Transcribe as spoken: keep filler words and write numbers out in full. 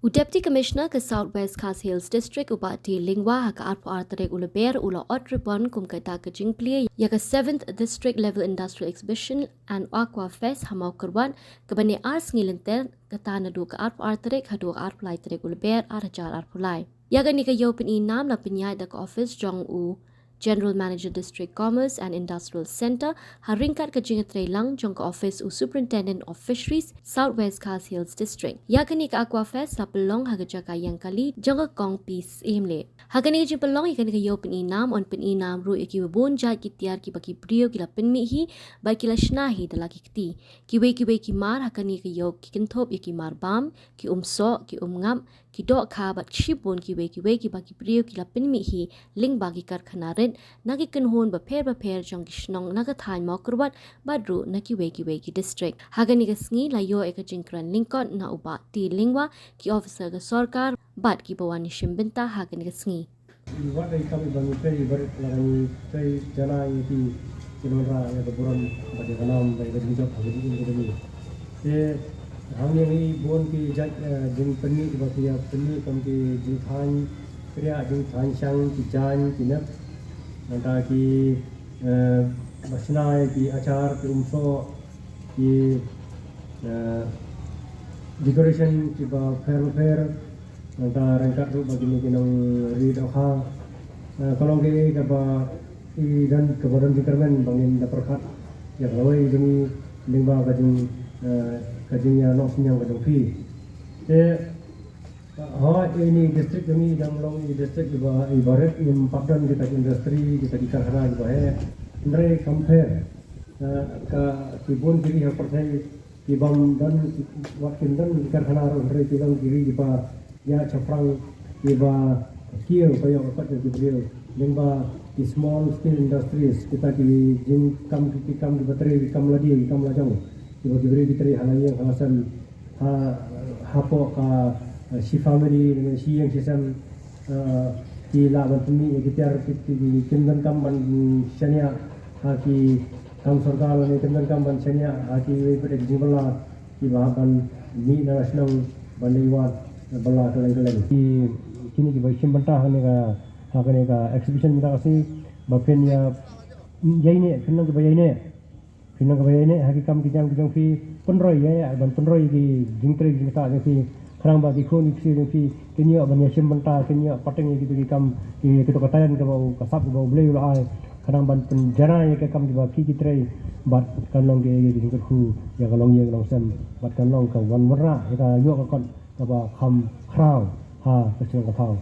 U Deputy Commissioner ka South West Khasi Hills District, u Bah T Lyngwa, ha ka arphew ar tarik u Lber u la ot ribbon kum ka da ka jingplie ïa ka seventh District Level Industrial Exhibition and Aqua Fest ha Mawkyrwat, kaba ne ar sngi lynter, kata naduh ka arphew ar tarik haduh ka arphew lai tarik u Lber ar hajar arphew lai. Ïa kane ka ïew pyni nam la pynïaid da ka office jong u General Manager District Commerce and Industrial Centre, ha ryngkat ka jingïatreilang jong ka office u Superintendent of Fisheries, South West Khasi Hills District. Ïa kane ka Aqua Fest la pynlong ha ka jaka ïeng kali jong ka Kong P Syiem. Ha kane ka jingpynlong ïa kane ka ïew pyni nam, yn pyni nam ruh ïa kiwei bun jait ki tiar kiba ki briew ki la pynmih hi, bad ki la shna hi da la ki kti. Kiwei kiwei ki mar ha kane ka ïew ki kynthup ïa ki mar bam, ki umsoh, ki umngap, ki dohkha bad shibun kiwei kiwei kiba ki briew ki la pynmih hi lyngba ki karkhana rit na ki kynhun bapher bapher jong ki shnong na ka thaiñ Mawkyrwat bad ruh na kiwei kiwei ki district. Ha kane ka sngi la ïoh ïa ka jingkren lyngkot na u Bah T Lyngwa, ki officer ka sorkar bad kiba wan ïashim bynta ha kane ka sngi. Wat dei kam ba ngi trei barit la ngi trei janai ïa ki ki nongrah ïa ka burom bad ïa ka nam bad ïa ka jingjop ha ka jingim ka jong ngi. Te hangne ngi bun ki jait, eh, jingpynmih ba ki ïa pynmih kum ki jingthaiñ kriah, jingthaiñ shang, ki jaiñ, ki nep, nangta ki, eh, ba shna ïa ki achar, ki umsoh, ki, eh, decoration kiba pher bapher, nangta ryngkat ruh ba kine ki nongri dohkha. Eh, ka long kaei kaba i don, kaba don jingkyrmen ba ngin da pyrkhat ïa ka lawei jong i lyngba ka jing, eh, ka jingïanongsynñiang ka jong phi. Te, eh, ha ine i district jong i dang long i district iba, iba rit, im pat don kita ki industry, kita ki karkhana kiba heh. Hynrei kam pher, eh, ka ki bun ki ri ha pyrthei ki bym don, wat kim don ki karkhana ruh, hynrei ki long ki ri kiba ïa shaphrang, kiba kiew ka ïoh ka kot jong ki briew. Lyngba ki small scale industries, kita ki jingkam, ki kam kiba trei, ki kam lade, ki kam lajong, kiba ki briew ki trei ha la ïing ha la sem, ha, hapoh ka, eh, shi family, shi ïing shi sem, eh, ki lah ban pynmih ïa ki tiar ki, ki, ki, kim donkam ban shaniah ha ki kam sorkar lane kim donkam ban shaniah ha kiwei pat ki jingbylla kiba hap ban mih na la shnong ban leit wad bylla kylleng kylleng. Ki, kine kiba shim bynta ha kane ka, ha kane ka exhibition mynta ka sngi ba phin ïa, ïaineh, phin long kiba ïaineh. Phin long kaba ïaineh ha ki kam ki jam ki jong phi, pynroi ïa, ïa, ban pynroi ki jingtrei jingktah jong phi. Khnang ba ki khun ki ksiew jong phi kin ïoh ban ïashim bynta, kin ïoh pateng ïa kito ki kam, ki, kito ka talent kaba u, ka sap kaba U Blei u la ai. Khnang ban pynjanai ïa ka kam kiba ki, ki trei. Bad kan long ki, ki jingkyrkhu ïa ka longïing longsem. Bad kan long ka wan wanrah ïa ka ïoh ka kot kaba kham khraw ha ka shnong ka thaw.